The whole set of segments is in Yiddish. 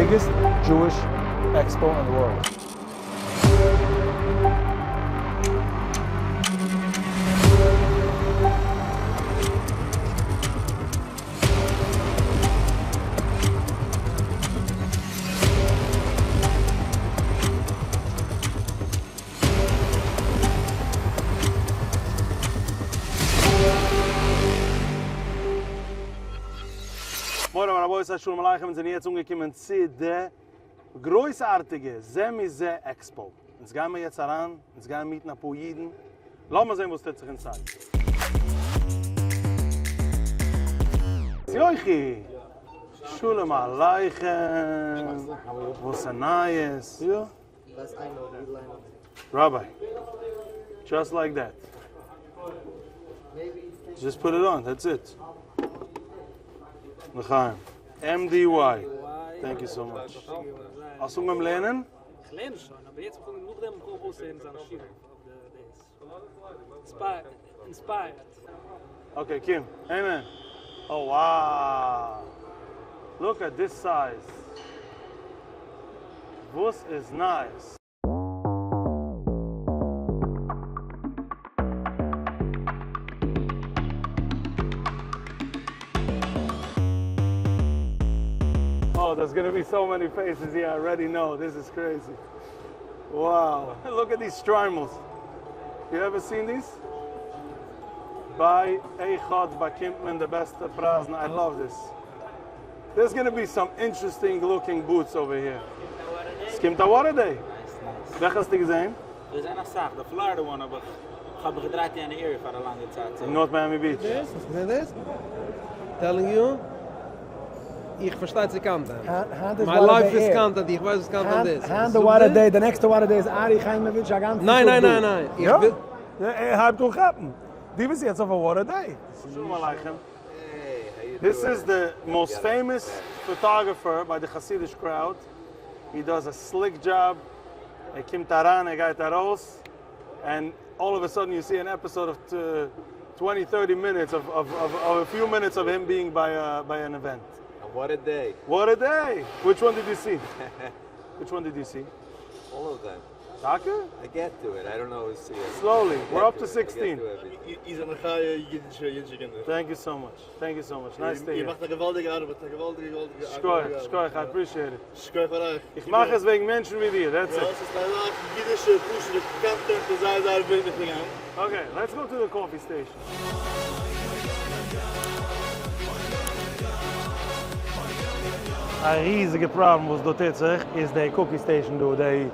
biggest Jewish expo in the world. מורי ורבותי שלום עליכם אונז זענען יעצט אנגעקומען צו די גרויסארטיגע זה מזה expo, אונז גיימער יעצט אריין, אונז גייען meet ן אפאר אידן, לאמיר זען וואס טוט זיך inside. יוחי! שלום עליכם! וואס איז נייעס? Rabbi, just like that. Just put it on, that's it. לחיים. MDY. Thank you so much. האסט אנגעהויבן לערנען? איך לערן שוין, אבער יעצט נאכדעם איך אויך אויסהערן זיינע שיעורים אויף די דאס. Inspired. Okay, קום. Amen. Oh wow! Look at this size. וואס איז נייעס? Oh, there's gonna be so many faces here, I already know, this is crazy. Wow, look at these shtreimels. You ever seen these? ביי אחד באקומט מען די בעסטע פרייזן, I love this. There's gonna be some interesting looking booths over here. ס'קומט א water day. וועלכע האסטו געזען? דא זענען אסאך, די פלארידע one האב איך, כ'האב מיך געדרייט אין יענע area פאר א לאנגע צייט. אין North Miami Beach. דאס? האסט געזען דאס? Telling you. איך פארשטיי צו content. My life איז content, איך ווייס וואס content איז. היינט די water day, די נעקסטע water day איז ארי חיימאוויטש א גאנצן טאג דא. ניין ניין ניין ניין. יא? ער הייבט אן כאפן. דו ביסט יעצט אויף א water day. שלום עליכם. This is the most famous photographer ביי די חסידיש crowd. He does a slick job. ער קומט אריין ער גייט ארויס. And all of a sudden you see an episode of twenty thirty minutes of of a few minutes of him being by by an event. What a day. What a day! Which one did you see? Which one did you see? All of them. טאקע? I get to it, I don't always see it. Slowly, we're up to 16. איר זענט מחיה אידישע אידישע קינדער. Thank you so much, thank you so much, nice to hear. איר מאכט א געוואלדיגע ארבעט, א געוואלדיגע געוואלדיגע ארבעט. שכוח, שכוח, I appreciate it. שכוח פאר אייך. איך מאך עס וועגן מענטשן ווי דיר, that's it. יא, ס'איז אזא אידישע פשוט'ע content איז זייער זייער וויכטיג היינט. Okay, let's go to the coffee station. א ריזיגע פראבלעם וואס דא טוט זיך איז די cookie station דא, די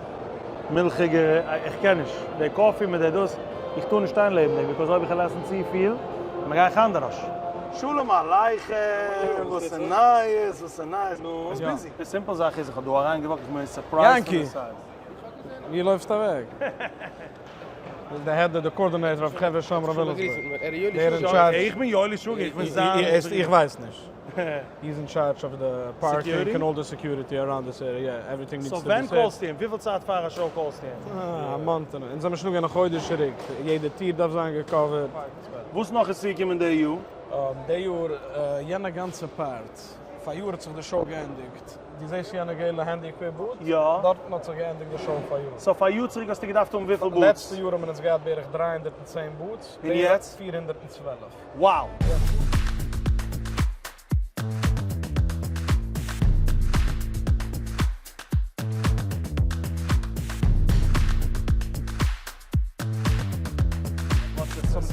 מילכיגע, איך קען נישט, די coffee מיט די דאס, איך טאר נישט שטיין לעבן דעם, because אויב איך וועל עסן צופיל, מען גיי איך אנדערש. שלום עליכם, וואס איז נייעס, וואס איז נייעס, נו, ביסט busy. די simple זאך איז איך האב דא אריין גע walk ט, איך בין surprised פון די size. ווי לויפסטו אוועק? איז די head די coordinator אויף חברה שומרי וויליאמסבורג. דער in charge. איך בין יואלי שוגג, איך בין זיין. איך ווייס נישט. He is in charge of the parking and all the security around this area, yeah, everything needs to be safe. So ווען call סטו אים? וויפיל צייט פאר א show call סטו אים? א month און אונז האבן שוין געווען א חודש צוריק, יעדע טיר דארף זיין גע cover ט. וואס נאך איז צוגעקומען די יאר? די יאר יענע גאנצע part, פאריאר האט זיך די show געענדיגט, דו זעסט יענע געלע handy equip booth? יא. דארטן האט זיך געענדיגט די show פאריאר. So פאריאר צוריק האסטו געדארפט האבן וויפיל booths? לעצטע יאר האבן אונז געהאט בערך 310 booths, און יעצט? 412. Wow!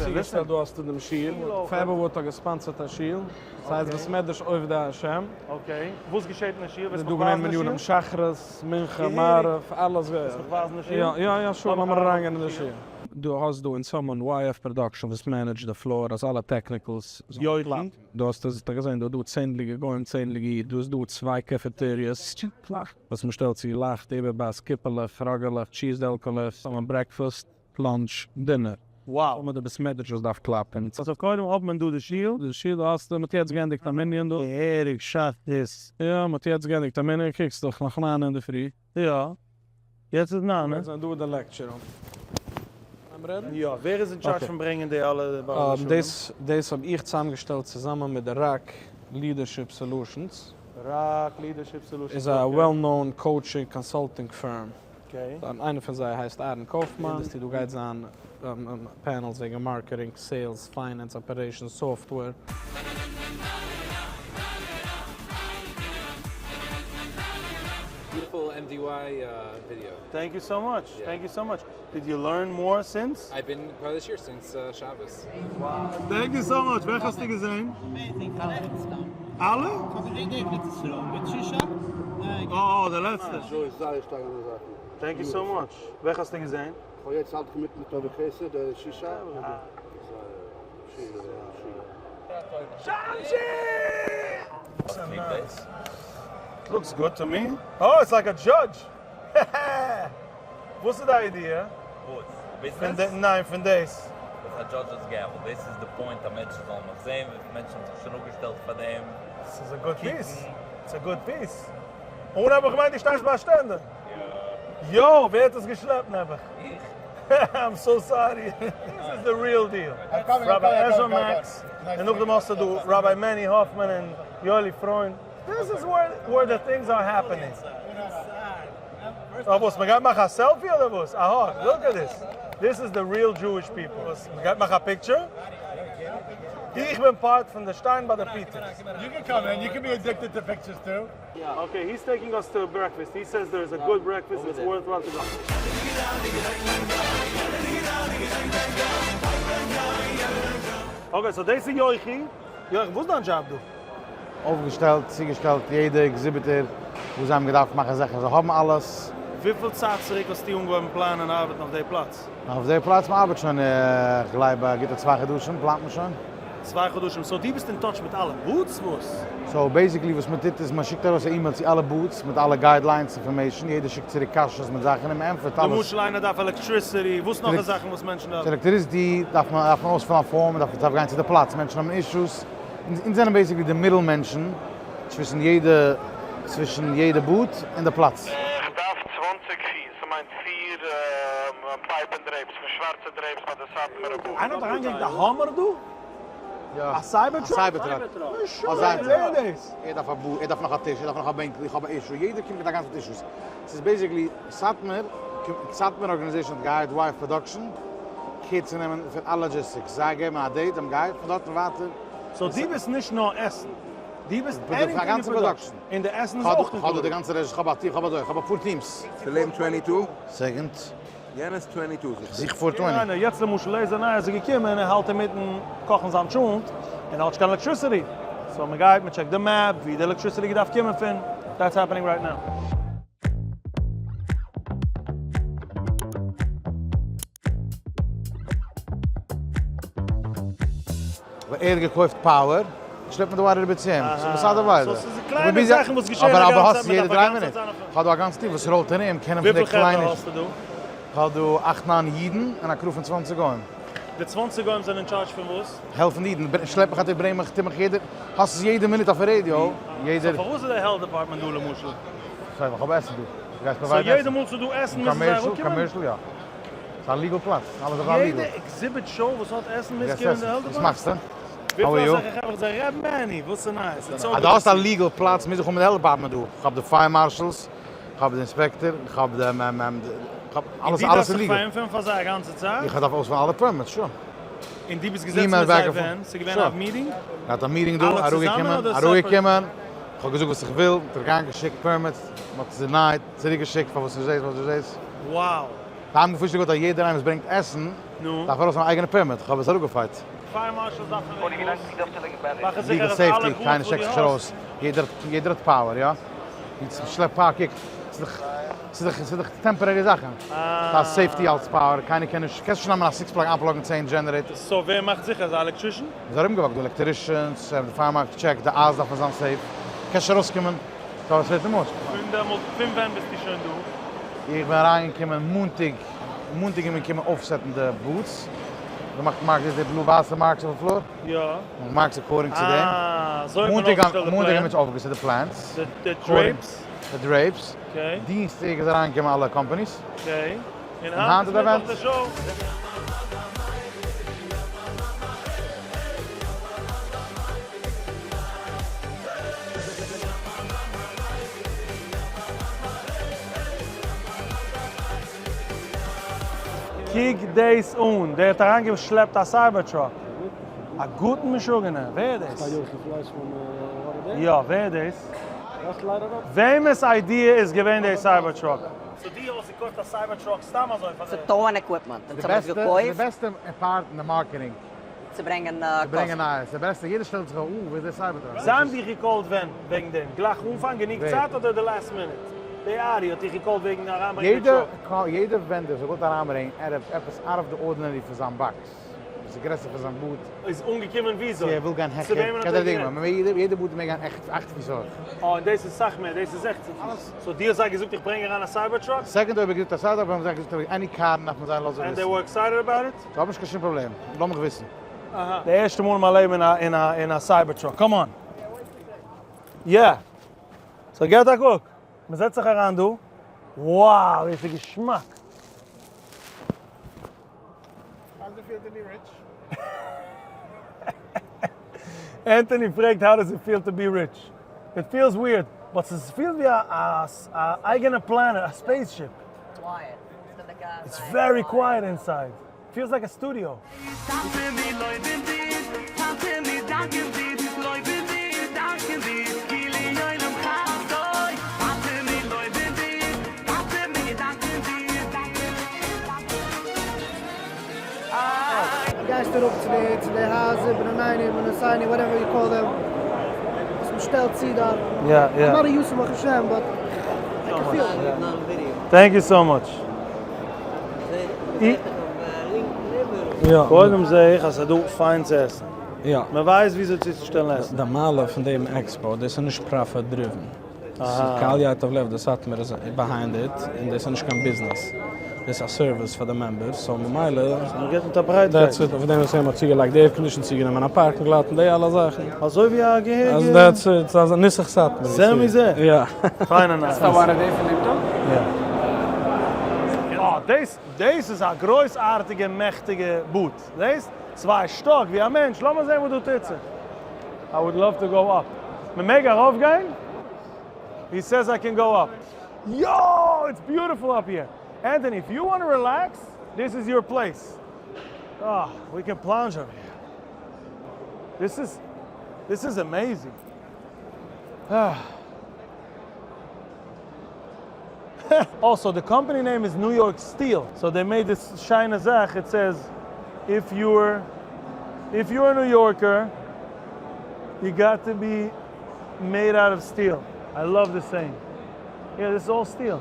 צוגעשטעלט דא האסטו דעם שיל, פעבערוואד האט גע sponsor ט א שיל, ס'הייסט בית מדרש עובדי השם. Okay, וואס געשעט אין די שיל? ס'איז דא געווען מניינים שחרית, מנחה, מעריב, אלעס. וועסט מיך ווייזן די שיל? יא יא sure, לאמיר אריינגיין אין די שיל. דו האסט דא אין סאמאן YF Production וואס manage ט די floor אז אלע technicals זאלן קלאפן. דו האסט עס געזען דא דא צענדליגע גוים צענדליגע אידן, דא איז דא צוויי cafeterias וואס מען שטעלט צו לייכט איבערבייס קיפעלעך ראגעלעך cheese דעלקעלעך סאמאן breakfast lunch dinner. Wow. האבן די בית מדרש וואס דארף קלאפן. So קודם האט מען דא די שיל. די שיל האסטו, מ'האט יעצט געענדיגט א מנין דא. געהעריג שחרית. יא, מ'האט יעצט געענדיגט א מנין, קוקסט דאך נאך ניין אינדערפרי. יא, יעצט איז ניין. יעצט זענען דא די lecture room. יא, ווער איז in charge פון ברענגען די אלע בעלי שלום? דאס דאס האב איך צוזאמגעשטעלט צוזאמען מיט די Rock Leadership Solutions. Rock Leadership Solutions איז א well known coaching consulting firm. איינער פון זיי הייסט אהרן קויפמאן. דא גייט זיין panels וועגן marketing, sales, finance, operations, software. Beautiful MDY video. Thank you so much, thank you so much. Did you learn more since? I've been part of the שיעור since שבת. Thank you so much, וועלכע האסטו געזען? אלע? אה די לעצטע. Thank you so much, וועלכע האסטו געזען? כ'האב יעצט האלט איך מיט מיט טובי חסד די שישה. Looks good to me. Oh, it's like a judge. וואס איז די idea? וואס? פון ביזנעס? ניין, פון דאס. דאס א judge's gavel. דאס איז די point אז מענטשן זאלן מיך זעהן, וויפיל מענטשן האבן זיך שוין אפגעשטעלט פאר דעם. ס'איז א good piece. ס'איז א good piece. און האב איך געמיינט דו שטייסט ביי א שטענדער. יא. יואו, ווער האט עס געשלעפט נעבעך? איך. I'm so sorry. This is the real deal. Rabbi עזרא מעקס, און נאכדעם האסטו דא Rabbi מעני האפמאן און יואלי פרוינד. This is where the things are happening. אה וואס, מ'גייט מאכן א selfie אדער וואס? אהא, look at this. This is the real Jewish people. וואס, מ'גייט מאכן א picture? איך בין part פון די שטיין ביי די פיטערס. You can come in, you can be addicted to pictures too. Okay, he's taking us to breakfast. He says there is a good breakfast, it's worthwhile to go. Okay, so דאס איז יוחי. יוחי, וואס איז דיין דזשאב דא? אויפגעשטעלט, צוגעשטעלט יעדע exhibitor וואס זיי האבן געדארפט מאכן זיכער זיי האבן אלעס. וויפיל צייט צוריק האסטו אנגעהויבן פלאנען און ארבעטן אויף די פלאץ? אויף די פלאץ? מען ארבעט שוין איך גלייב א גוטע צוויי חדשים פלאנט מען שוין. צוויי חדשים, so דו ביסט אין touch מיט אלע booths וואס? So basically וואס מען טוט איז מען שיקט ארויס א אימעיל צו אלע booths מיט אלע guidelines information, יעדער שיקט צוריק קשיות מיט זאכן און מען ענטפערט אלעס. למשל איינער דארף electricity, וואס נאך איז זאכן וואס מענטשן דארפן? Electricity דארף מען דארף מען אויספילן א form, מען דארף גיין צו די פלאץ, מענטשן האבן issues, אונז זענען basically די middle מענטשן צווישן יעדע צווישן יעדע booth און די פלאץ. איך דארף 20 פיס, ס'מיינט פיר pipe און drapes, פון שווארצע drapes פאר די סאטמארע booth. איינער האט אריינגעלייגט א האמער דא? יא. א Cyber א truck? Cyber truck. משוגע, ווער איז דאס? ער דארף א booth, ער דארף נאך א טיש, ער דארף נאך א בענקל, איך האב א issue, יעדער קומט מיט א גאנצע אישוס. ס'איז basically סאטמאר, סאטמאר organization האט געהייערט YF Production care צו נעמען פון אלע logistics, זיי געבן א date, זיי האבן געהייערט פון דארט און ווייטער. So דו ביסט נישט נאר עסן, דו ביסט anything in production, און די עסן איז אויך כ'האב דא די גאנצע רעזש, כ'האב א team, כ'האב אזוי, כ'האב אפאר teams. ס'לעבן 22? Second. יענער איז 22 זיך. זיך פאר twenty. איינער, יעצט למשל לעזער נייעס איז געקומען, ער האלט אינמיטן קאכן זיין טשולנט, און ער האט נישט קיין electricity, so מען גייט מען טשעקט די map ווי די electricity געדארפט קומען פון, that's happening right now. ווען ער האט געקויפט power, שלעפט מען די wire אריבער צו אים, ס'איז בסדר ווייטער. So ס'איז קליינע זאכן וואס געשען א גאנצע צייט, מ'דארף א גאנצע צייט זיין אויף. כ'האב דא א גאנץ team וואס ראולט ארום, קענען פון די וויפיל חברה קליינע. האסטו דא? כ'האב דא אכט ניין אידן און א crew פון 20 גוים. די 20 גוים זענען אין טשארדזש פון וואס? העלפן די אידן, שלעפ מיך אטער ברענג מיך טו מיך יעדער, האסט עס יעדע מינוט אויפן רעדיא, יעדער. So פארוואס איז די health department דא למשל? סוי ווייל כ'האב עסן דא, דו גייסט provide ן so עסן. יעדע מאל ס'איז דא עסן מוזן זיי אראפקומען? Commercial יא. ס'איז א legal פלאץ, אלעס דארף זיין legal. יעדע exhibit show וואס האט עסן מוז קומען די health department? וואס מאכסטו? How are you? וויפיל אזעלכע חברה זענען ר' מעני, וואס איז נייעס? It's so אז דו האסט א legal פלאץ מוז איך האבן די health department דא, כ'האב די fire marshals, כ'האב די inspector, כ'האב די מ מ כ'האב אלעס אלעס איז legal. און דו דארפסט זיך פארענטפערן פאר זיי א גאנצע צייט? איך דארף אויספילן אלע permits, sure. און דו ביסט געזעצן מיט זיי ווען? ס'איז געווען א meeting? געהאט א meeting דא, אראפגעקומען, אראפגעקומען, כ'האב געזאגט וואס איך וויל, מ'האט אריינגעשיקט permits, מ'האט עס denied, צוריקגעשיקט פארוואס נישט דאס פארוואס נישט דאס. Wow. זיי האבן געפארשט געוואלט אז יעדער איינער וואס ברענגט עסן דארף ארויס אן אייגענע permit, איך האב עס אראפגעפייט. Fire marshals דארף מען וועגן וואס? מאכן זיכער Legal אז אלע safety, booths קיינער וואס שיקט דו זיך האסט. ארויס, יעדער יעדער האט power, יא? יעצט שלעפ power, קוק, ס'איז דאך ס'איז דאך temporary זאכן, ס'איז א safety אלס power, קיינער קען נישט, קענסט נישט נעמען א six plug אנפלאגן 10 generators. So ווער מאכט זיכער? אזא electrician? מ'איז ארומגעוואקט די electricians, די fire marshal געטשעקט, די אייז דארף מען זיין safe, קענסט נישט ארויסקומען. סאו עס ווערט נמאס. פון דעמאלט, פון ווען ביסטו שוין דא? איך בין אריינגעקומען מאנטאג, מאנטאג איז מען געקומען אויפסעטן די booths, געמאכט marks, די blue ווייסע marks אויפן floor, יא. Marks according צו דעם. אה, אזוי האט מען אויפגעשטעלט די מאנטאג האבן plans. מיר אויפגעסעט די plans. די drapes. די drapes. Okay. דינסטאג איז אריינגעקומען אלע companies. Okay. און היינט איז מיטוואך די show. קוק דאס אן, דער האט אריינגעשלעפט א cyber truck. א גוטן משוגענער, ווער איז דאס? יא, ווער איז דאס? וועמענס idea איז געווען די cyber truck? So דו האסט געקויפט א cyber truck סתם אזוי פאר די. צו tow ען equipment, אונז האבן עס געקויפט. די בעסטע part אין די marketing. צו ברענגען צו ברענגען נייעס, די בעסטע, יעדער שטעלט זיך אויף, אה, ווער איז דער cyber truck? זיי האבן דיך געקאלט ווען וועגן דעם? גלייך אנפאנג גענוג צייט אדער די last minute? די ארי האט דיך געקאלט וועגן אריינברענגען די truck? יעדע vendor וואס וויל אריינברענגען עפעס out of the ordinary פון זיין box, וואס איז גרעסער פון זיין boot. איז אנגעקומען וויאזוי? צו ער וויל גיין צו וועמען העכער, האט ער גערעדט? יעדע boot מעג גיין 8 פיס הויך. אה, און דאס איז סאך מער, דאס איז 16 פיס. So דו האסט זיי געזאגט איך ברענג אריין א cyber truck? Second אויב ער געזאגט א cyber truck האבן זיי געזאגט אויב any car דארף מען זיי לאזן And וויסן. they were excited about it? זיי האבן נישט קיין שום פראבלעם, לאמיך וויסן. אהא. די ערשטע מאל אין מיין לעבן אין א אין א אין א cyber truck, come on. Yeah. So געט א קוק. מען זעצט זיך אריין דא. Wow ווי עס איז געשמאק. How does it feel to be rich? Anthony פרעגט how does it feel to be rich? It feels weird, but ס'פילט ווי א אייגענע planet, א spaceship. It's very quiet inside. Feels like a studio. גייסט אראפ צו די צו די הייזער בננינו בנותינו whatever you call them וואס מען שטעלט צו דארט. יא יא. I'm not a user ברוך השם but I can feel it. Thank you so much. קודם זעה איך אז ס'איז דא פיין צו עסן. יא. מען ווייסט וויאזוי צוצושטעלן עסן. די מעלה פון דעם expo, דאס איז נישט profit driven. קהל יטב לב די סאטמאר איז behind it, און דאס איז נישט קיין ביזנעס. דאס איז א service פאר די members, so ממילא. מען געבט מיט א ברייטקייט. That's it, אויף דעם וואס מ'האט צוגעלייגט די air condition, צוגענומען א parking lot און די אלע זאכן. אזוי ווי א געהעריגע. אז that's it, ס'איז א נוסח סאטמאר. זה מזה. יא. פיינע נייעס. האסט א ווארע דעה פון דעם טאג? יא. אה, דאס דאס איז א גרויסארטיגע מעכטיגע boot. זעסט? צוויי שטאק ווי א מענטש. לאמיר זען וואס דא טוט זיך. I would love to go up. מען מעג ארויפגיין? He says I can go up. Yo! It's beautiful up here. Anthony, if you want to relax, this is your place. Ah, we can plunge over here. This is, this is amazing. Ah. Also, the company name is New York Steel. So they made this שיינע זאך. It says, if you're a New Yorker, you got to be made out of steel. I love this saying. Yeah, this is all steel.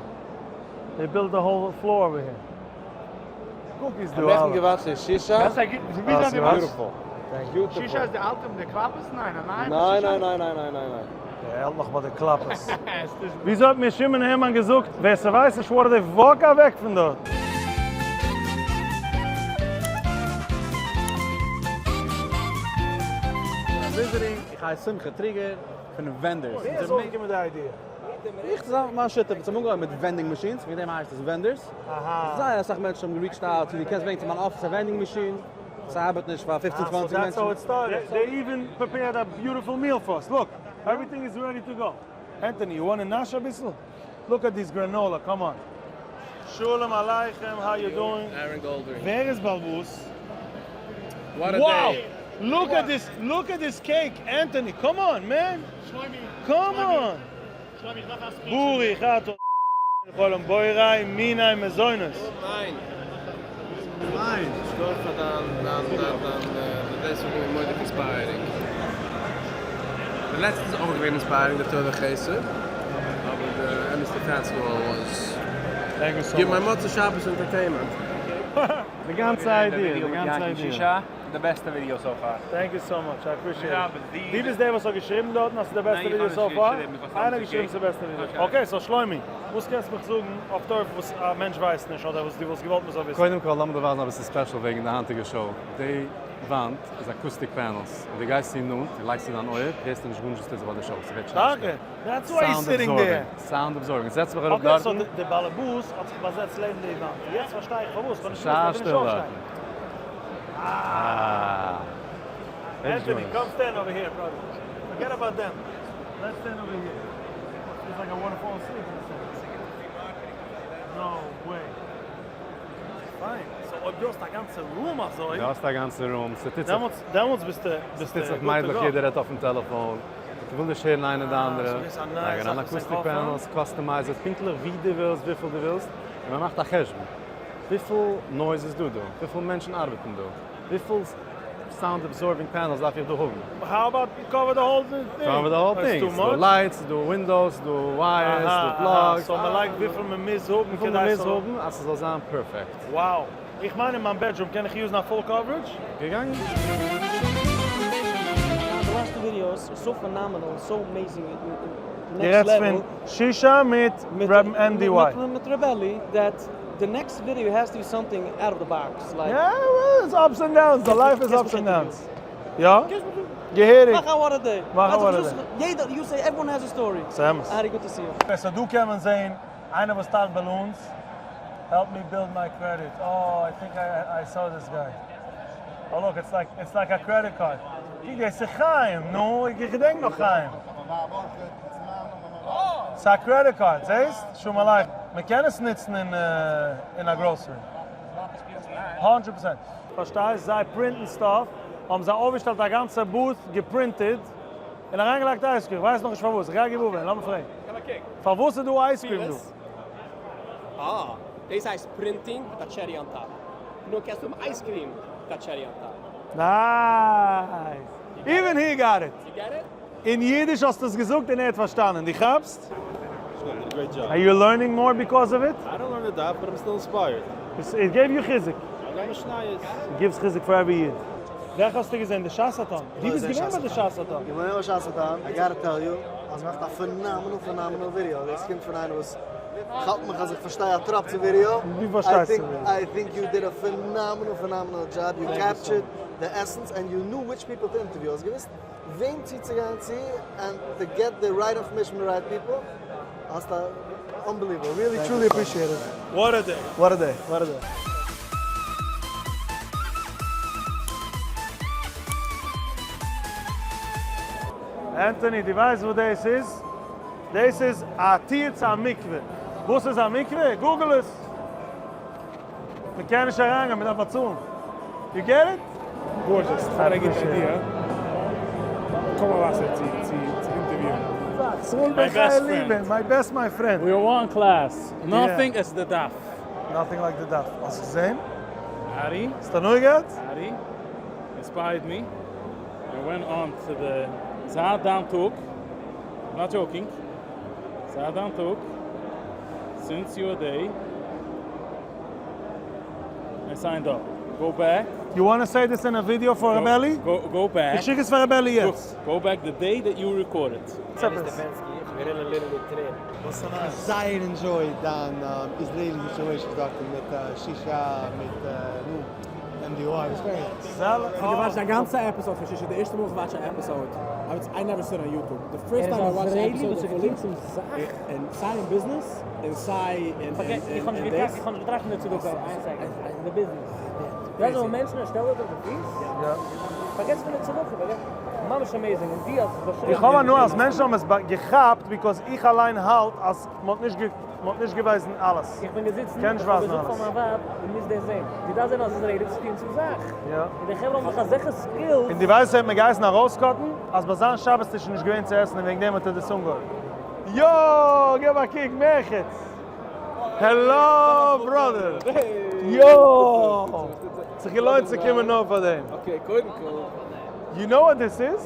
They built the whole floor over here. Cookies do נעכטן אלע. געוואטשט די Shisha. דאס איז א גוט. Beautiful. Beautiful. Shisha איז די אלטע מיט די קלאפעס? ניין, ניין. ניין, ניין, ניין, ניין, ניין, ניין. ער האלט נאך ביי די קלאפעס. וויאזוי האט מיר שמעון הערמאן געזאגט, ווער ס'ווייסט נישט what they walk אוועק פון דארט. Visiting, איך הייס שמחה טריגער פון Vendors. ווער איז אויפגעקומען מיט די idea? איך צוזאמען מיט מיין שותף, אונז האבן אנגעהויבן מיט vending machines, וועגן דעם הייסט עס Vendors. זייער אסאך מענטשן האבן גע reached out צו דו קענסט ברענגען צו מיין אפיס א vending machine, ס'ארבעט נישט פאר פופצן צוואנציג מענטשן. So that's how it started. They even prepared a beautiful meal for us. Look, everything is ready to go. Anthony, you wanna נאש אביסל? Look at this granola, come on. שלום עליכם, how you doing? Aaron Goldring. ווער איז בעל הבית? What a Wow! day. Look at this, look at this cake, Anthony, come on, man. Come on. ברוך אתה כל בורא מיני מזונות. ניין. ניין. שטארק פאר דיין, דיין, דיין, דיין, דאס איז מורא'דיג inspiring. די לעצטע איז אויך געווען inspiring, די תורה חסד. אבער די אמת'ע festival was Thank you so Give much. my מוצאי שבת entertainment. די גאנצע idea, די גאנצע idea. די בעסטע video so far. Thank you so much, I appreciate Ja, it. אבער די- די ביסט דער וואס האט געשריבן דארט אז ס'איז די בעסטע ניין, איך ווידעא האב so נישט far? געשריבן, איך האב סתם איינער האט געשריבן געקוקט. ס'איז די בעסטע video. Okay. Okay, so שלומי, וואס קענסטו מיך זאגן אויף טורף וואס א מענטש ווייסט נישט אדער וואס דו וואלסט געוואלט מ'זאל וויסן? קודם כל לאמיר דיר ווייזן אביסל special וועגן די היינטיגע show. די וואנט איז acoustic panels, און דו גייסט צו נאנט, דו לייגסט אין דיין אויער, הערסטו נישט גארנישט וואס טוט זיך ביי די show, ס'ווערט שטארק. שטיל. That's why he's sitting there. Sound absorbing. זעץ מיך אראפ Okay, דארטן. so די באלעבאס האט זיך באזעצט לעבן די וואנט. יעצט פארשטיי איך פארוואס, כ'האב נישט געוואוסט אז ער וויל נישט אויפשטיין. אה. Anthony, come stand over here, brother. Forget about them. Let's stand over here. It's like I want to fall asleep in a second. No way. Fine. So אויב דו האסט א גאנצע room אזוי. דו האסט א גאנצע room, ס'טוט זיך. דעמאלטס דעמאלטס ביסטו ביסטו ס'טוט זיך good to מיידלעך go. יעדער רעדט אויפן טעלעפאן, כ'וויל נישט הערן איינער די אנדערע. אה, ס'איז א נייע לייג זאך אריין וואס זיי acoustic קויפן. panels, customize עס פונקטליך ווי דו ווילסט, וויפיל דו ווילסט, און מ'מאכט א חשבון. וויפיל noise איז דא דא? וויפיל מענטשן ארבעטן דא? וויפיל sound absorbing panels דארף איך דא האבן? How about cover the whole thing? Cover the whole thing. ס'איז דא lights, ס'איז דא windows, ס'איז דא wires, ס'איז דא plugs. So מ'לייגט וויפיל מ'מוז האבן וויפיל כדי מ'מוז ס'זאל. האבן אז ס'זאל זיין perfect. Wow. איך מיין אין מיין bedroom קען איך use ן א full coverage? געגאנגען. די לעצטע videos איז so phenomenal, so amazing, דו רעדסט פון שישא מיט MDY? מיט רעבעלי, that the next video has to be something out of the box, like. יא, well, it's ups and downs, the life is ups and downs. יא? געהעריג. מאך א what a day. מאך א what a day. יעדער, you say everyone has a story. ס'אמת. ארי good to see you. So דא קען מען זעהן איינער וואס טיילט balloons, help me build my credit, oh I think I saw this guy, oh look it's like it's like a credit card, קוק דאס איז חיים, נו איך געדענק נאך חיים. ס'איז א credit card, זעהסט? שלום עליכם. מען קען עס נוצן אין א grocery. הונדרעט פראצענט. פארשטייסט? זיי print ן stuff, האבן זיי אויפגעשטעלט א גאנצע booth גע printed, און אריינגעלייגט ice cream. כ'ווייס נאכנישט פארוואס, איך גיי געוואר ווערן, לאמיר פרעגן. פארוואס איז דא ice cream דא? אה, דאס הייסט printing מיט א cherry on top. נו, קענסט האבן ice cream מיט א cherry on top. Nice! Even he got it! You get it? אין אידיש האסטו עס געזאגט און ער האט פארשטאנען, דו כאפסט? Are you learning more because of it? I don't learn the daf, but I'm still inspired. It gave you חיזוק. I got משניות. It gives חיזוק for every איד. וועלכע האסטו געזען? די שס-אטאן? דו ביסט געווען ביי די שס-אטאן? איך בין געווען ביי שס-אטאן, I gotta tell you, אז מ'מאכט א phenomenal phenomenal video, דאס קומט פון איינער וואס כאפט מיך אז איך פארשטיי א טראפ צו ווידעא, דו פארשטייסט צו video. I think you did a phenomenal phenomenal job, you captured the essence and you knew which people to interview, האסט געוואוסט וועם צוצוגיין צו and to get the right information פון די right people, האסט א unbelievable, really truly appreciate it. What a day! What a day! What a day! Anthony, דו ווייסט וואס דאס איז? דאס איז א טיר צו א מקווה. וואס איז א מקווה? Google עס. מען קען נישט אריינגיין, מען דארף באצאלן. You get it? Gorgeous, פאר א גוטע idea. קום א וואסער צו צו interview ען. My best friend. My best my friend. We are one class. Nothing as the daf. Nothing like the daf. האסט געזען? ארי. האסט הנאה געהאט? ארי. Inspired me. I went on to the זייט דיין טאג. Not joking. זייט דיין טאג. Since your day. I signed up. Go back. You wanna say this in a video for רבעלי? Go back. איך שיק עס פאר רבעלי יעצט. Go back the day that you recorded. זייער enjoyed דיין Israeli situation דארטן מיט שישא מיט נו MDY was very nice. איך האב גע watched דיין גאנצע episode פון שישא, די ערשטע מאל איך watch א episode, I never seen on YouTube, the first time I watched an episode of fully, און סיי אין ביזנעס און סיי אין איך האב נישט געטראכט, איך האב נישט געטראכט פון די צדקה, איין second, אין די ביזנעס. דו ווייסט וויפיל מענטשן ער שטעלט אויף די פיס? פארגעס פון די צדקה, פארגעס, ממש amazing, און דו האסט עס באשריבן. איך האב הנאה אז מענטשן האבן עס געכאפט because איך אליין האלט אז מ'האט נישט מ'האט נישט געוויזן אלעס. איך בין געזיצן, קען נישט איך האב ווייזן געזאגט אלעס. פאר מיין ווייב, דו מוזט דאס זען. דו דארפסט זען אז עס רעדט צו טון צום זאך. יא. און די חברה האבן זיך אזעלכע skills. און דו ווייסט ווער האט מיר געהייסן ארויס cut ן? אז ביי זיין שבת טיש איז נישט געווען צו עסן און וועגן דעם האט ער דאס אנגעהויבן. יא! געב א קוק, מרחץ! Hello brother! יא! זיך געלוינט צו קומען נאר פאר דעם. Okay, קודם כל. You know what this is?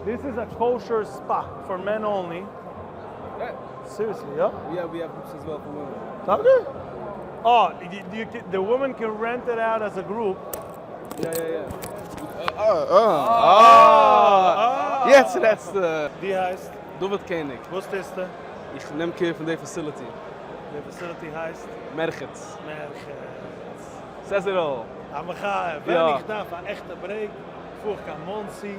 This is a kosher spa for men only. Seriously, יא? Yeah, we have groups as well for women. טאקע? אה, the women can rent it out as a group. יא יא יא. אה אה אה. יעצט רעדסטו. ווי הייסט? דוד קעניג. וואס טוסטו? איך נעם care פון די facility. די facility הייסט? מרחץ. מרחץ. Says it all. א מחיה. ווען איך דארף א עכטע break, פאר איך קיין מאנסי.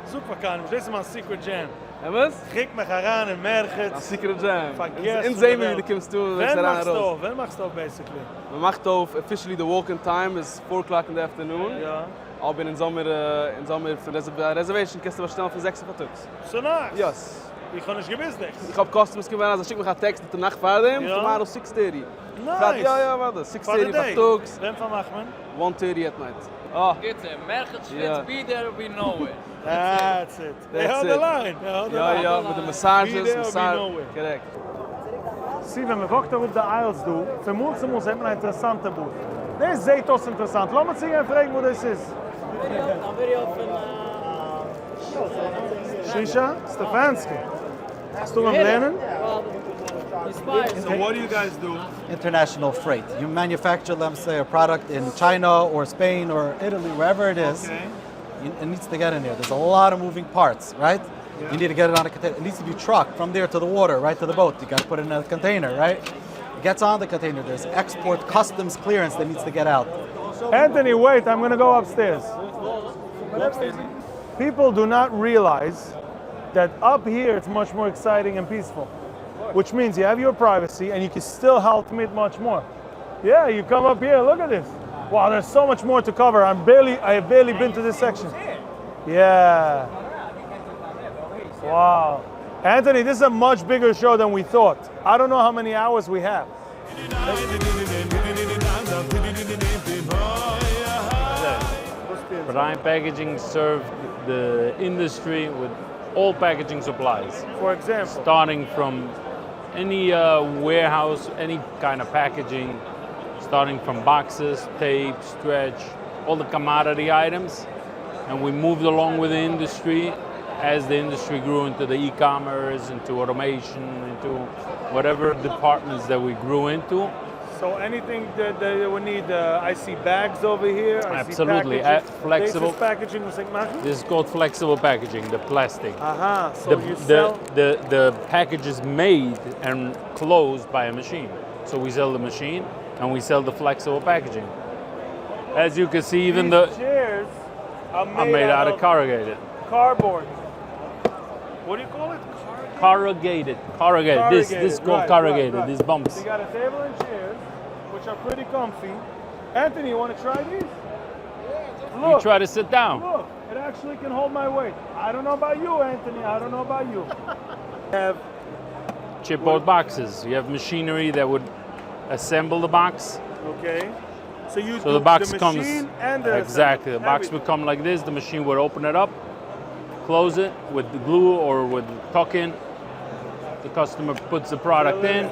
זאג פאר קיינעם נישט, דאס איז מיין secret jam. אמת? כ'רוק מיך אריין אין מרחץ. א secret jam. פארגעס אונז זעהן מיר ווי דו קומסט אן און וועסט ווען אריין מאכסטו ארויס. אויף? ווען מאכסטו אויף basically? מען מאכט אויף officially the walk in time איז four o'clock in the afternoon. יא. אבער אונז האמיר אונז האמיר פון reservation קענסטו באשטעלן פון זעקסע פארטאגס. So nice! Yes. איך האב נישט געוואוסט דאס. איך האב customers קומען אריין זיי שיקן מיך א טעקסט די נאכט פארדעם, tomorrow six thirty. Nice! יא יא אוודאי, six thirty פארטאגס. ווען פארמאכט מען? One thirty at night. אה. קיצור, מרחץ שוויץ be there or be nowhere. That's it. They held the line. They held the line. יא יא, מיט די massages, massage, correct. See, ווען מען walk ט אראפ די aisles דא, פון מאל צו מאל זעט מען א אינטערעסאנטע booth. דאס זעט אויס אינטערעסאנט, לאמיר צוגיין פרעגן וואס דאס איז. שישא סטעפאנסקי, האסטו ביים לערנען? So what do you guys do? International freight. You manufacture, let's say, a product in China or Spain or Italy, wherever it is. Okay. You, it needs to get in here. There's a lot of moving parts, right? Yeah. You need to get it on a container. It needs to be trucked from there to the water, right to the boat. You got to put it in a container, right? It gets on the container. There's export customs clearance that needs to get out. Anthony, wait, I'm gonna go upstairs. People do not realize that up here it's much more exciting and peaceful, which means you have your privacy and you can still help meet much more. Yeah, you come up here, look at this. Wow, there's so much more to cover. I'm barely, I have barely been to this section. Yeah. Wow. Anthony, this is a much bigger show than we thought. I don't know how many hours we have. Prime Packaging served the industry with all packaging supplies. For example? Starting from any uh, warehouse, any kind of packaging, starting from boxes, tape, stretch, all the commodity items. And we moved along with the industry as the industry grew into the e-commerce, into automation, into whatever departments that we grew into. So anything that they would need, uh, I see bags over here. I Absolutely, See packaging. uh, flexible. This is packaging was like machen? This is called flexible packaging, the plastic. Aha, so the, you the, sell- the, the package is made and closed by a machine. So we sell the machine and we sell the flexible packaging. As you can see, even These the chairs are made, are made out of corrugated. cardboard. What do you call it? Corrugated. Corrugated. This this is called right, corrugated. right, right. These bumps. So you got a table and chairs, which are pretty comfy. Anthony, you want to try these? You try to sit down. Look, it actually can hold my weight. I don't know about you, Anthony. I don't know about you. Have Chipboard boxes. You have machinery that would assemble the box. okay. So you So do the box the comes machine and the exactly. The box everything. would come like this. The machine would open it up, close it with the glue or with tuck-in. The customer puts the product Fill it in, in.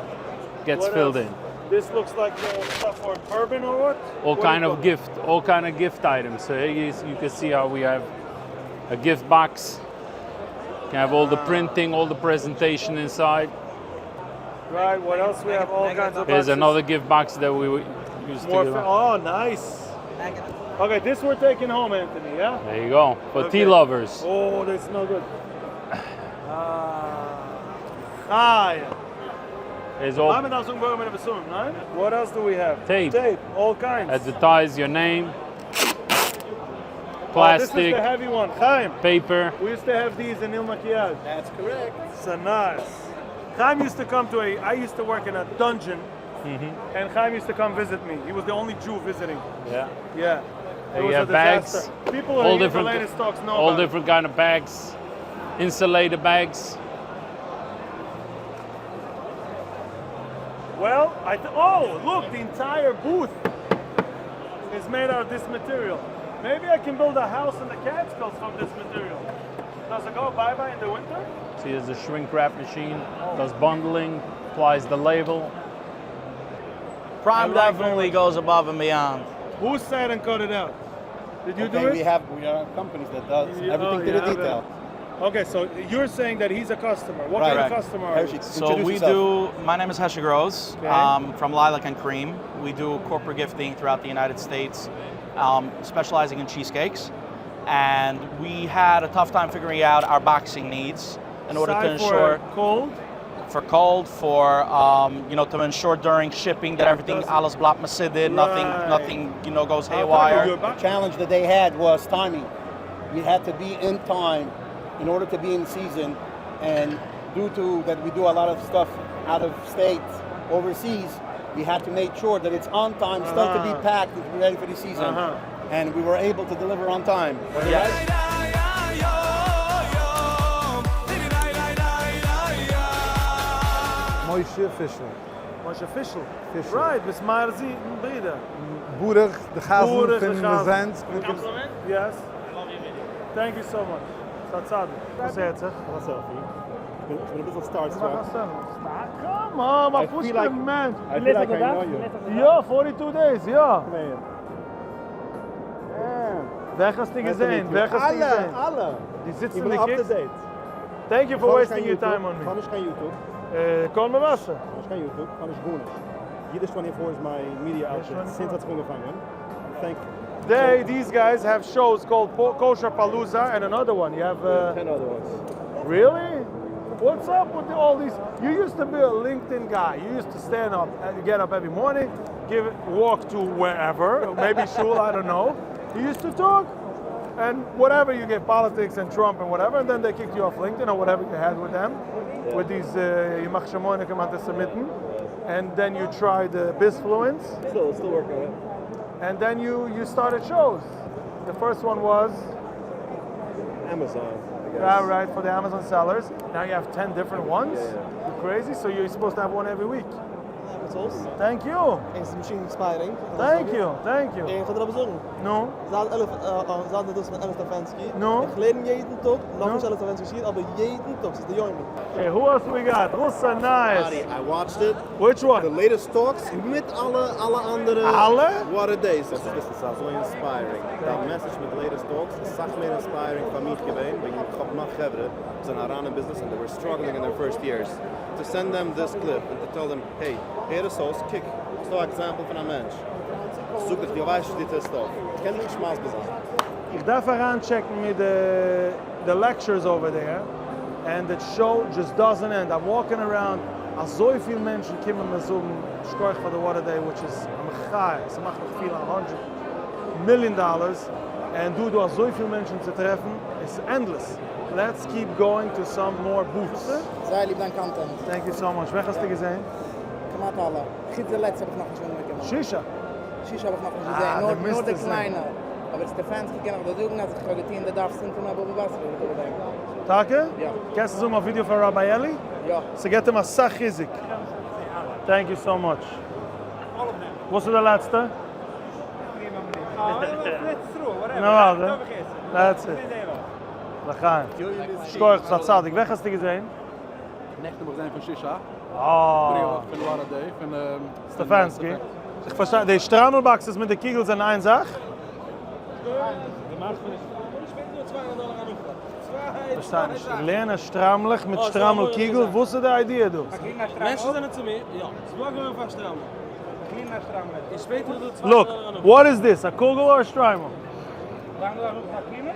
gets What filled else? in. This looks like uh, stuff for bourbon or what? All What do kind you of call it? gift, all kind of gift items. So here you, you can see how we have a gift box. You can have all the printing, all the presentation inside. Right. What else? We have all kinds of. Here's boxes. another gift box that we would use to More give fa- out. oh, nice. Okay, this we're taking home, Anthony. Yeah. There you go. For Okay. tea lovers. Oh, they smell good. Ah, ah, yeah. There's all What else do we have? Tape. Tape, all kinds. advertise your name. Oh, this is Plastic, the heavy one. Chaim. paper. We used to have these in Il Makiage. That's correct. So nice. Chaim used to come to a, I used to work in a dungeon, Mm-hmm. and Chaim used to come visit me. He was the only Jew visiting. Yeah. Yeah. It There you was a have bags. disaster. People who all hear the different, latest talks know all about it. different kind of bags, insulated bags. Well, I th- oh look, the entire booth is made out of this material. Maybe I can build a house in the Catskills from this material. Does it go bye bye in the winter? See, there's a shrink wrap machine. Does bundling, applies the label. Prime definitely goes above and beyond. Who sat and cut it out? Did you okay, do it? We have we are companies that does You- everything oh, to you the have detail. it. Okay, so you're saying that he's a customer. What Right. kind of Correct. customer are you? So we do. My name is Hesha Gross Okay. um, from Lilac and Cream. We do corporate gifting throughout the United States, um, specializing in cheesecakes. And we had a tough time figuring out our boxing needs in order to Side ensure for cold. for cold, for um, you know, to ensure during shipping that everything alles bleibt masidid, nothing, Right. nothing, you know, goes haywire. The challenge that they had was timing. We had to be in time in order to be in season, and due to that we do a lot of stuff out of state, overseas, we had to make sure that it's on time, still to be Uh-huh. packed and to be ready for the season. Uh-huh. And we were able to deliver on time. משה פישל. משה פישל. פישל. Right, ביסט מאיר זי ברודער. ברוך די חזן פון ליזענסק. Yes. Thank you so much. ס'א צדיק. וואס הערט זיך? כ'האב א selfie. כ'בין אביסל starstruck. מאך א selfie. Come on, א פשוט'ער מענטש. I feel like I know you. יא, forty two days, יא. וועלכע האסטו געזען? וועלכע האסטו געזען? אלע, אלע. דו זיצט איך אין די בין up to קוקסט? date. Thank you for wasting your time on me. כ'האב נישט קיין YouTube. קול מבשר. כ'האב נישט קיין YouTube, כ'האב נישט גארנישט. Yiddish twenty four איז מיין media outlet since האט זיך אנגעפאנגען. Thank They, these guys have shows called Kosher Palooza and another one. You have uh, 10 other ones. Really? What's up with the, all these? You used to be a LinkedIn guy. You used to stand up, get up every morning, give walk to wherever, maybe shul, I don't know. You used to talk, and whatever you get politics and Trump and whatever, and then they kicked you off LinkedIn or whatever you had with them, Yeah. with these uh, ימח שמוניק אנטיסעמיטן, and then you tried uh, Bizfluence. Still, still working on it. And then you you started shows. The first one was Amazon, I guess. Ah, right, for the Amazon sellers. Now you have 10 different ones. Yeah, yeah. You crazy? So you're supposed to have one every week. Thank you. עס איז machine inspiring. Thank you, thank you. איך וויל דיר עפעס זאגן. נו? זייט 11, זייט דאס מיט אלי' סטעפאנסקי. נו? איך לערן יעדן טאג, נאכנישט אלי' סטעפאנסקי שיעור, אבער יעדן טאג, ס'איז די יומי. Okay, who else we got? Russa nice. Adi, I watched it. Which one? The latest talks מיט אלע אלע אנדערע. אלע? What a day. ס'איז ס'איז אזוי inspiring. די message מיט latest talks איז סאך מער inspiring פאר מיך געווען, וועגן איך האב נאך חברה וואס זענען אריין אין business and they were struggling in their first years. To send them this clip and to tell them, hey, הער עס אויס, קוק, ס'איז דא א example פון א מענטש. זאג דיך, דו ווייסט וואס דו טוסט אויף. איך קען דיך נישט מסביר זיין. איך דארף אריינטשעקן מיט די the lectures over there, and the show just doesn't end. I'm walking around, אזויפיל מענטשן קומען מיר זאגן שכוח פאר די What a Day, which is א מחיה, ס'מאכט מיך פילן א hundred million dollars, און דא איז דא אזויפיל מענטשן צו טרעפן, it's endless. Let's keep going to some more booths. זייער ליב דיין content. Thank you so much. וועלכע האסטו געזען? כמעט אלע. חוץ די לעצטע האב איך נאכנישט אנגעקומען. שישה? שישה האב איך נאכנישט אה, געזען, דו נאר מוזט די עס זען. קליינע. אבער סטעפאנסקי קען איך דיר זאגן אז איך האב געטון די דף סינטון אבער בבא בתרא לכבוד דעם. טאקע? יא. קענסט עס האבן אויף ווידיאו פאר Rabbi Eli? יא. ס'געט אים אסאך חיזוק. Thank you so much. וואס איז די לעצטע? נו אדער. That's it. לחיים. שכוח ביסט א צדיק. וועלכע האסטו געזען? נעכטן האב איך געזען פון שישה. אה. פריער אויך פון What a Day פון סטעפאנסקי. איך פארשטיי, די שטריימל boxes מיט די קיגל זענען איין זאך? פארשטיי נישט. לערנען שטריימלעך מיט שטריימל קיגל? וואס איז די idea דא? מענטשן זענען צו מיר, יא. ס'איז דא א גורם פאר שטריימל. Look, what is this? א קוגל or א שטריימל? ווענדט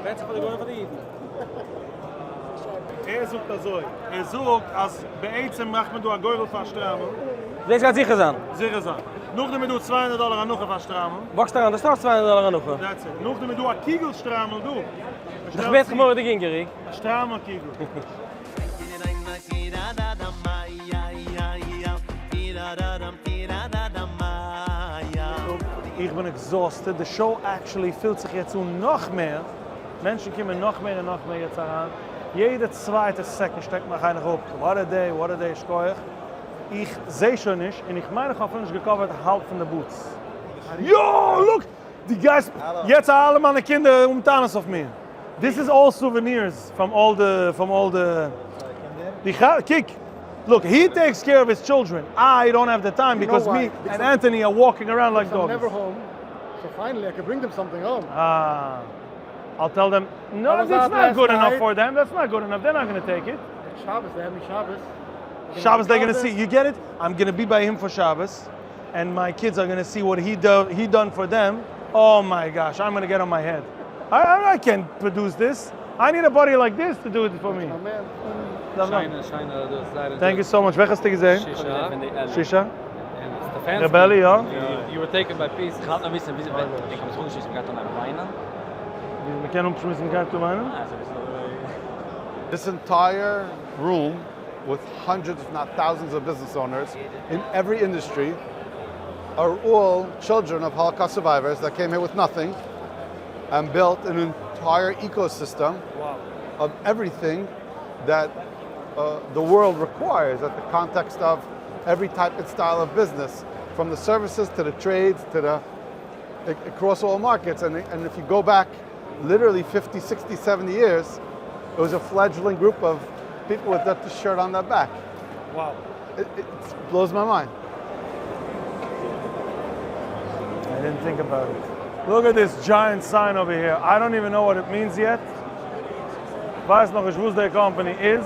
זיך פאר די גוים אדער פאר די אידן. ער זאגט אזוי, ער זאגט אז בעצם מאכט מען דא א גורל פאר שטריימל. דאס גייט זיכער זיין. זיכער זיין. נאכדעם איז דא צוויי הונדערט דאלער הנחה פאר שטריימל. וואקסט אריין, דאס איז נאך צוויי הונדערט דאלער הנחה. That's it. נאכדעם איז דא א קיגל שטריימל דא. איך ווער זיך מורא'דיג הונגעריג. א שטריימל קיגל. איך בין exhausted, די show actually פילט זיך יעצט אן נאך מער, מענטשן קומען נאך מער און נאך מער יעצט אריין, יעדע צווייטע second שטעקט מיך איינער אפ, what a day, what a day, שכוח, איך זעה שוין נישט, און איך מיין איך האב אפילו נישט געקאווערט האלב פון די booths. יא! Look! דו גייסט יעצט אלע מיינע קינדער האבן טענות אויף מיר. This is all souvenirs from all the from all the די ח קוק look he takes care of his children I don't have the time because me and Anthony are walking around like dogs. I'm never home, so finally I can bring them something home. אה, I'll tell them, no, that's not good enough for them, that's not good enough, they're not gonna take it. Shabbos, they have me Shabbos. Shabbos they're gonna see, you get it? I'm gonna be by him for Shabbos, and my kids are gonna see what he do, he done for them. Oh my gosh, I'm gonna get on my head. I, I, I can't produce this. I need a body like this to do it for me. שיינע, שיינע, דאס זייער Thank you so much. וועלכע האסטו געזען? שישה. שישה? סטעפאנסקי. רבעלי, יא? You were taken by pieces. איך האלט נאר וויסן וויאזוי ווען קען מען זיך אנשליסן מ'גייט אנהייבן וויינען? ווי מ'קען אנשליסן מ'גייט אן וויינען? This entire room with hundreds if not thousands of business owners in every industry are all children of Holocaust survivors that came here with nothing. and built an entire ecosystem of everything that uh, the world requires at the context of every type and style of business, from the services to the trades to the across all markets. And, and if you go back literally 50, 60, 70 years, it was a fledgling group of people with that shirt on their back. Wow. It, it blows my mind. I didn't think about it. Look at this giant sign over here. I don't even know what it means yet. ווייס נאך נישט וואס די company איז,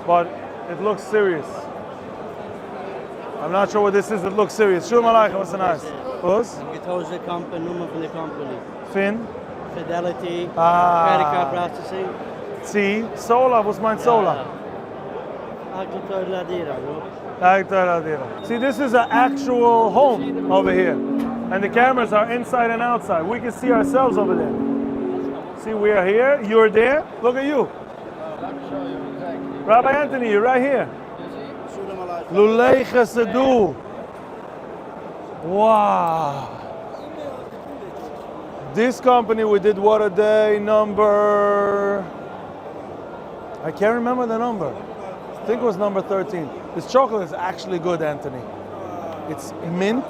but it looks serious. I'm not sure what this is, it looks serious. שלום עליכם, וואס איז נייעס? וואס? געטוישט די company נאמען פון די company. פון? Fidelity, אה. credit card processing. צו Solar, וואס מיינט Solar? אקל תורה לדירה, נו. אקל תורה לדירה. See, this is a actual home over here. And the cameras are inside and outside. We can see ourselves over there. See, we are here, you're there. Look at you. Rabbi Anthony, you're right here. לולי חסדו. Wow. This company, we did what a day number. I can't remember the number. I think it was number 13. This chocolate is actually good, Anthony. It's mint.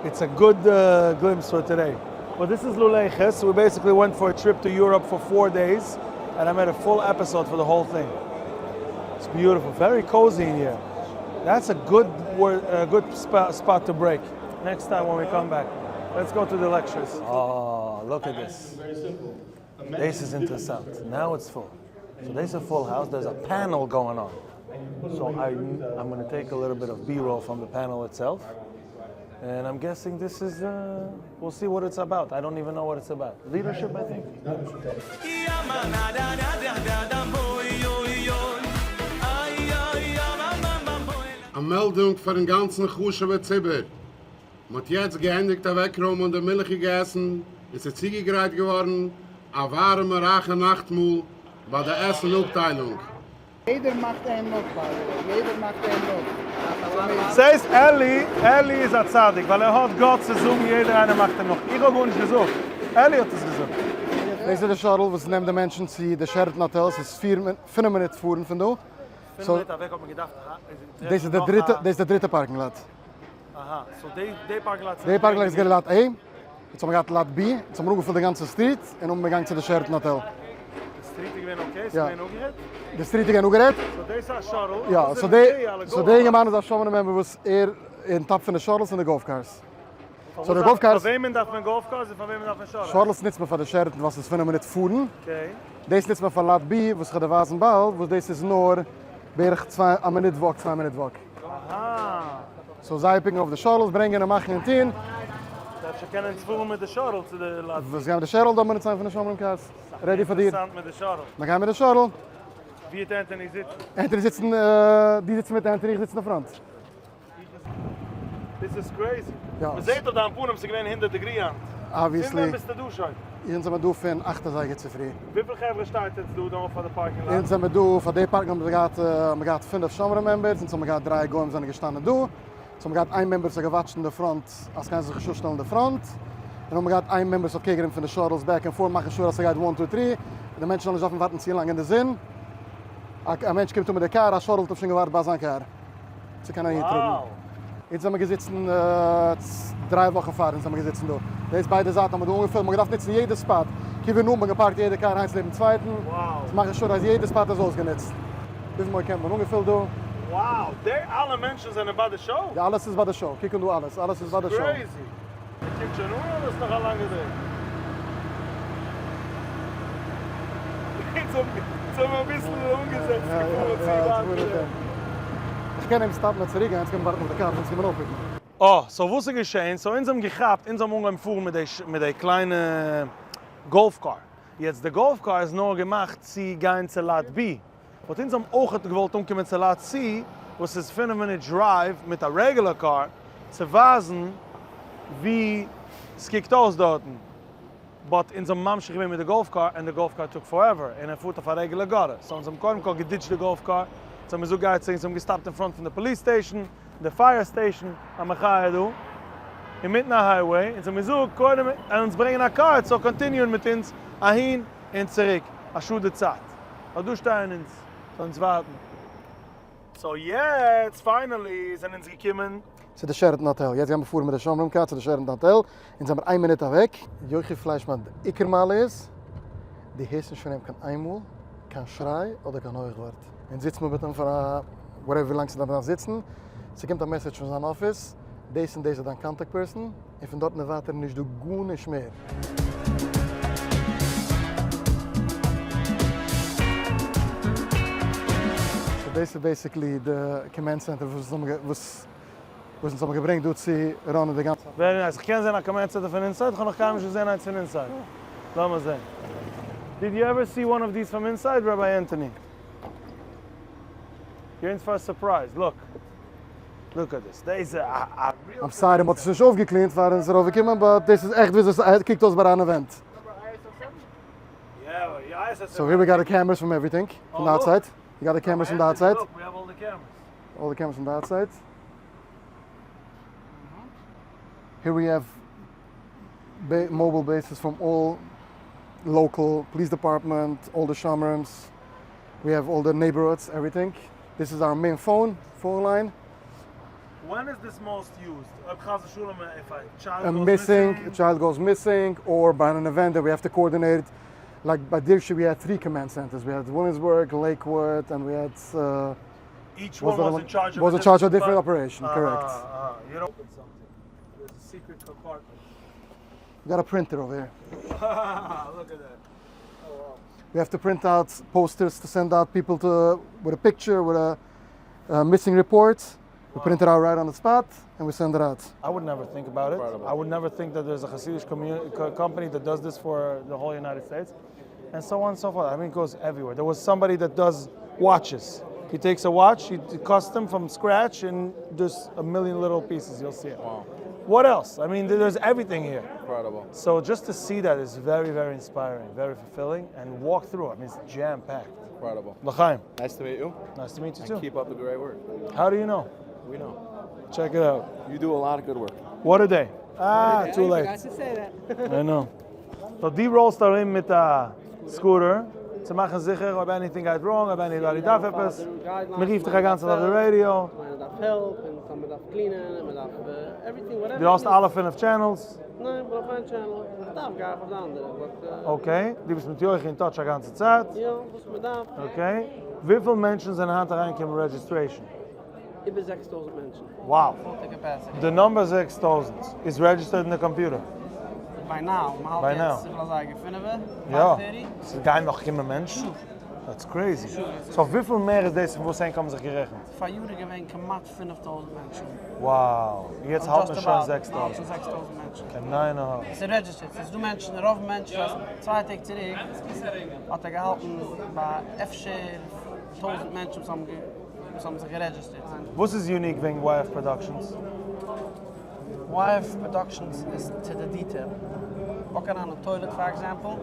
It's a good uh, glimpse for today. Well, this is Lulei Ches. We basically went for a trip to Europe for four days, and I made a full episode for the whole thing. It's beautiful, very cozy in here. That's a good, word, a good spot, spot to break. Next time when we come back. Let's go to the lectures. Oh, look at this. This is interessant. Now it's full. So there's a full house. There's a panel going on. So I, I'm going to take a little bit of B-roll from the panel itself. And I'm guessing this is, uh, we'll see what it's about. I don't even know what it's about. Leadership, I think. א מעלדונג פארן גאנצן חשוב'ע ציבור, מ'האט יעצט געענדיגט אוועקרוימען די מילכיגע עסן און ס'איז צוגעגרייט געווארן א ווארעמע רייכע נאכטמאל ביי די עסן אפטיילונג. יעדער מאכט אים נאך by the way, יעדער מאכט אים נאך. ס'הייסט אלי, אלי איז א צדיק ווייל ער האט guts צו זאגן יעדער איינער מאכט אים נאך, איך האב גארנישט געזאגט, אלי האט עס געזאגט. דאס איז די shuttle וואס נעמט די מענטשן צו די Sheraton Hotel, ס'איז פיר פינף מינוט פארן פון דא. פינף מינוט אוועק האט מען געדארפט דאס איז די דריטע, דאס איז די דריטע parking lot. אהא, so די די parking lot די parking lot איז געווען lot A, יעצט האבן מיר געהאט lot B, יעצט האבן מיר אנגעפילט די גאנצע street און האבן מיר געגאנגען צו די Sheraton Hotel. די street איז געווען okay? ס'איז געווען אפגערעדט? די street איז געווען אפגערעדט. so דאס איז א shuttle? יא, so די so די אינגערמאן איז א שומרים member וואס ער on top פון די shuttles און די golf cars. So די golf cars. פאר וועמען דארף מען golf cars און פאר וועמען דארף מען shuttles? Shuttles נוצט מען פאר די Sheraton ווייל ס'איז פינף מינוט פארן. Okay. דאס נוצט מען פאר lot B וואס איך וועל דיר ווייזן באלד, וואס דאס איז נאר בערך צוויי א מינוט walk צוויי מינוט walk. אהא. So זיי pick ן אויף די shuttles, ברענגען און מאכן און טון. אפשר קענען אונז פארן מיט די shuttle צו די lot B. וואס גייען מיט די shuttle? דא מינוט צוויי פון די שומרים cars. Ready פאר דיר. אינטערעסאנט מיט די shuttle. מיר גייען מיט די shuttle. ווי וועט Anthony זיצן? Anthony זיצן, דו זיצן מיט Anthony, איך זיץ אין די front. This is crazy. יא. מ'זעט אויף דיין פנים ס'איז געווען הונדערט degree היינט. Obviously. פון ווען ביסטו דא שוין? אונז זעמער דא פון אכט אזייגער צופרי. וויפיל חברה שטייט עטס דא דא פאר די parking lot? אונז זעמער דא פאר די parking האבן מיר געהאט האבן מיר געהאט פינף שומרים members, אונז האבן געהאט דריי גוים זענען געשטאנען דא, אונז האבן געהאט איין member וואס האט גע watch ט אין די front אז קיינער זאל זיך נישט אפשטעלן אין די front, און האבן געהאט איין member וואס האט קעגערעמט פון די shuttles back and forth מאכן sure אז ס'גייט one two three, די מענטשן זאלן נישט דארפן ווארטן צו לאנג אין די זון, א מענטש קומט אן מיט די קאר, א shuttle האט אים שוין געווארט ביי זיין קאר. צו קענען אהינטראגן. אונז זעמער געזיצן דריי וואכן פאר אונז זעמער געזיצן דא. דאס ביידע זייטן האבן מיר דא אנגעפילט, מ'האט געדארפט נוצן יעדע spot. כיוון האט מען גע park ט יעדע קאר איינס לעבן צווייטן, צו מאכן sure אז יעדע spot איז אויסגענוצט. וויפיל מאל קען מען אנגעפילט דא? Wow, די אלע מענטשן זענען ביי די show? די אלעס איז ביי די show, קוק אן דא אלעס, אלעס איז ביי די show. Crazy. קומט שוין אן אדער איז נאך א לאנגע וועג? אונז האבן אביסל אנגעזעצט געפארן צו ווייט. איך קען אים stop ן און צוריק גיין, אונז קענען ווארטן אויף די קאר, אונז קומען אויפ pick ן. אה, so וואס איז געשען? So אונז האבן געכאפט, אונז האבן אנגעהויבן פארן מיט די מיט די קליינע golf car. יעצט די golf car איז נאר געמאכט צו גיין צו lot B. But אונז האבן אויכעט געוואלט אנקומען צו lot C וואס איז פינף מינוט drive מיט א regular car צו ווייזן ווי סקוקט אויס דארטן, but אונז האבן ממשיך געווען מיט די golf car און די golf car took forever און ער פארט אויף א regular גארע, so אונז האבן קודם כל גע ditch ט די golf car, אונז האבן געזאגט גיי צוריק, אונז האבן גע stop ט אין front פון די police station, די fire station, א מחיה דא. אינמיטן א highway, אונז האבן געזאגט קודם אונז ברענגען א car ס'זאל continue ען מיט אונז אהין און צוריק, א שאד די צייט. אט דא שטייען אונז, זאלן אונז ווארטן. so יעצט finally זענען אונז געקומען. צו די Sheraton Hotel, יעצט גייען מיר פארן מיט די שומרים car צו די Sheraton Hotel, אונז זעמיר איין מינוט אוועק. יוחי פליישמאן, די עיקר מעלה איז, דו הערסט נישט פון אים קיין איינמאל קיין שריי אדער קיין הויך ווארט. אונז זיצט מיר מיט אים פאר א whatever ווי לאנג ס'דארף זיצן, ס'קומט א message פון זיין אפיס, דאס און דאס איז דיין contact person, און פון דארטן און ווייטער נישט דא גארנישט מער. so דאס איז basically די command center וואס וואס אונז האבן געברענגט דא צו run ען די גאנצע. Very nice, איך קען זען א command center פון inside? איך האב נאך קיינמאל נישט געזען איינס פון inside. לאמיר זען. Did you ever see one of these from inside Rabbi Anthony? You're in for a surprise, look. Look at this, דאס איז א real. I'm sorry מ'האט עס נישט אויפגע clean ט פאר אונז ארויפגעקומען but דאס איז עכט וויאזוי ס'קוקט אויס ביי אן event. So here we got the cameras from everything, from the outside. We got the cameras from the outside. All the cameras from the outside. Here we have mobile bases from all local police department, all the shomrims. We have all the neighborhoods, everything. This is our main phone, phone line. When is this most used? אויב חס ושלום if a child goes missing, a child goes missing, or by an event that we have to coordinate. Like by Dirshu, we had three command centers. We had Williamsburg, Lakewood, and we had. Uh, Each one was in charge of was a in charge of a different different operation, correct. Uh, you don't open something. There's a secret compartment. We got a printer over here. Look at that. Oh, wow. We have to print out posters to send out people to with a picture, with a uh, missing report. We print it out right on the spot and we send it out. I would never think about it. I would never think that there's a Hasidic commu- co- company that does this for the whole United States, and so on and so forth. I mean, it goes everywhere. There was somebody that does watches. He takes a watch, he custom from scratch, and just a million little pieces. You'll see it. Wow. What else? I mean, there's everything here. Incredible. So just to see that is very, very inspiring, very fulfilling, and walk through. I mean, it's jam packed. Incredible. L'chaim. Nice to meet you. Nice to meet you And too. keep up the great work. How do you know? We know. Check it out. You do a lot of good work. What a day. Ah, too late. I forgot to say that. I know. So די roll סט ארום מיט א scooter צו מאכן זיכער אויב anything גייט wrong, אויב anybody דארף עפעס, מען רופט דיך א גאנצע צייט אויף די radio. מען דארף help, און מען דארף clean ען, און מען דארף everything, whatever. דו האסט אלע פינף channels? ניין, איך ברויך איין channel, איך דארף גיי איך אויף די אנדערע, but. Okay, דו ביסט מיט יוחי אין touch א גאנצע צייט? יא, וואס מען דארף. Okay, וויפיל מענטשן זענען היינט אריינגעקומען registration? איבער 6,000 מענטשן. Wow. די number 6,000 איז registered אין די computer? By now, מ'האלט יעצט וויפיל אזייגער? פינעווע? יא. ס'גייען נאך קומען מענטשן? That's crazy. So וויפיל מער איז דאס פון וואס ענק האבן זיך גערעכנט? פאריאר איז געווען כמעט 5,000 מענטשן. Wow. יעצט האלט מען שוין 6,000. 6,000 מענטשן. קיין עין הרע. עס איז registered. ס'איז דא מענטשן, רוב מענטשן, צוויי טעג צוריק האט ער געהאלטן ביי אפשר טויזנט מענטשן וואס האבן וואס האבן זיך גע register ט. וואס איז unique וועגן YF Productions? YF Productions איז to the detail. Walk אריין אין toilet for example,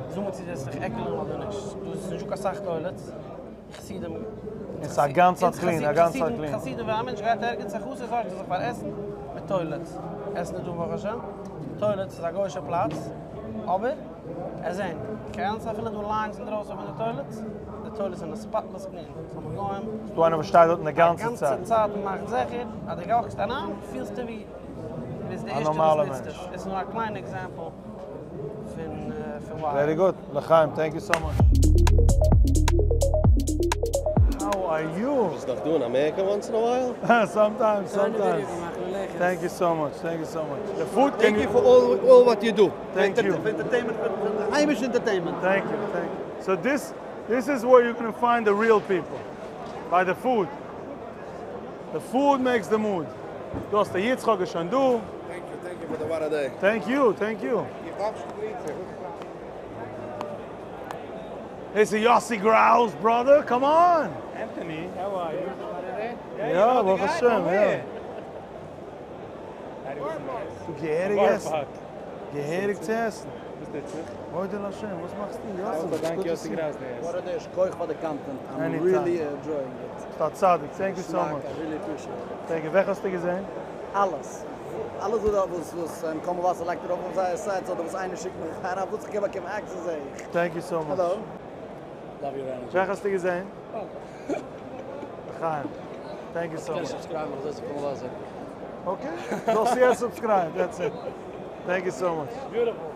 זאג מיר צו דו וועסט זיך עקלען אדער נישט. דא איז נישטא קיין סאך toilets. חסידים. עס איז א גאנצע צייט clean, א גאנצע צייט clean. חסידים ווען א מענטש גייט ערגעץ א חסיד זארגט ער זיך פאר עסן מיט toilets. עסן איז דא ברוך השם. Toilets איז א גוי'אישע פלאץ. אבער עס זעהן קענסט אפילו דא lines אינדרויסן פון די toilets, די toilets זענען spotless clean, ס'האט מיט גוים. ס'דא איינער וואס שטייט דארטן די גאנצע צייט. א גאנצע צייט און מאכט זיכער אז דו walk סט אריין פילסטו ווי דו ביסט די ערשטע וואס נוצט עס. עס איז נאר א קליינע example פון פון why. Very good, לחיים, thank you so much. How are you? ביסט נאך דא אין אמעריקע once in a while? Sometimes, sometimes. Thank you so much, thank you so much. The food Thank you for all all what you do. Thank you. For entertainment, for היימיש entertainment. Thank you, thank you. So this, this is where you're gonna find the real people. By the food. The food makes the mood. דו האסט א יצחק איז שוין דא. Thank you, thank you for the what a day. Thank you, thank you. איך דארף שפריצער. דאס איז יאסי גראוס brother, come on! Anthony, how are you? יא, ברוך השם, יא. דו געהעריג עסן. געהעריג צו עסן. וואס טוט זיך? מודה להשם, וואס מאכסטו יאסי? אלטע דאנק יאסי גראוס די עסן. What a day, שכוח פאר די content, I'm really enjoying it. ביסט א צדיק, thank you so much. I really appreciate it. Thank you, וועלכע האסטו געזען? אלעס. אלעס וואס וואס קול מבשר לייגט ארויף אויף זייער sites אדער וואס איינער שיקט מיך אריין וואס איך קען באקומען access זעה איך. Thank you so much. Hello. Love your energy. וועלכע האסטו געזען? לחיים. Thank you so much. קענסט subscribe ן אויף דאס קול מבשר. Okay. זאלסט יעצט subscribe, that's it. Thank you so much. Beautiful.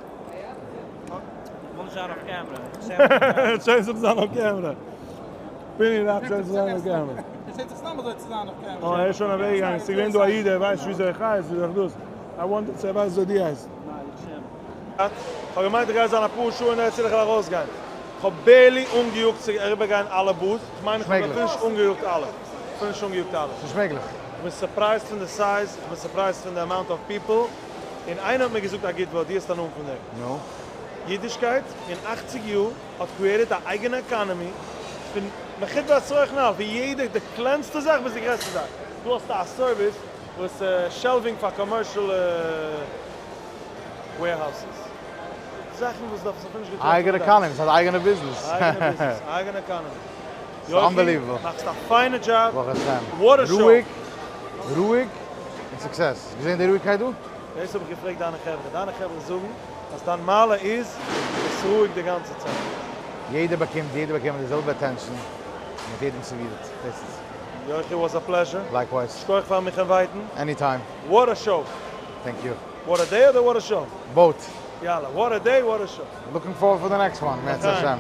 כ'וויל נישט זיין אויף camera. שיין זיך זיין אויף camera. פיני דארף שוין זיין אויף camera. ער זעט זיך סתם אזוי צו זיין אויף camera. אה, ער איז שוין אוועק געגאנגען. ס'איז געווען דא א איד ער ווייסט וויאזוי איך הייס, וויאזוי איך דאס. I wonder צו ער ווייסט וויאזוי דו הייסט. ניין, איך שעם. כ'האב געמיינט איך גיי זיין אפאר שעה און יעצט וועל איך ארויסגיין. כ'האב barely אנגעיאגט צו אריבערגיין אלע booths, כ'מיין איך האב אפילו נישט אנגעיאגט אלע. אפילו נישט אנגעיאגט אלע. ס'נישט מעגליך. כ'בין surprised פון די size, כ'בין surprised פון די amount of people, און איינער האט מיר געזאגט א גוט ווארט, דו האסט הנאה פון דעם. נו? אידישקייט אין אכציג יאר האט created א אייגענע economy פון מחוט ועד שרוך נעל, פון יעדע די קלענסטע זאך ביז די גרעסטע זאך. דא האסטו א service וואס shelving פאר commercial warehouses. זאכן וואס דארף זיך נישט געטראפן אייגענע economy, ס'האט אייגענע ביזנעס. אייגענע ביזנעס, אייגענע economy. ס'איז unbelievable. מאכסט א פיינע דזשאב. ברוך השם. What a show. רואיג, רואיג און success. געזען די רואיגקייט דא? דאס האב איך געפרעגט דיינע חברה, דיינע חברה זאגן אז דיין מעלה איז ביסט רואיג די גאנצע צייט. יעדער באקומט, יעדער באקומט די זעלבע attention, מ'האט יעדעם סערווירט, דאס איז. יוחי was a pleasure. Likewise. שכוח פארן מיך invite ן. Any time. What a show. Thank you. What a day אדער what a show? Both. יאללה, what a day what a show. Looking forward for the next one, אם ירצה השם.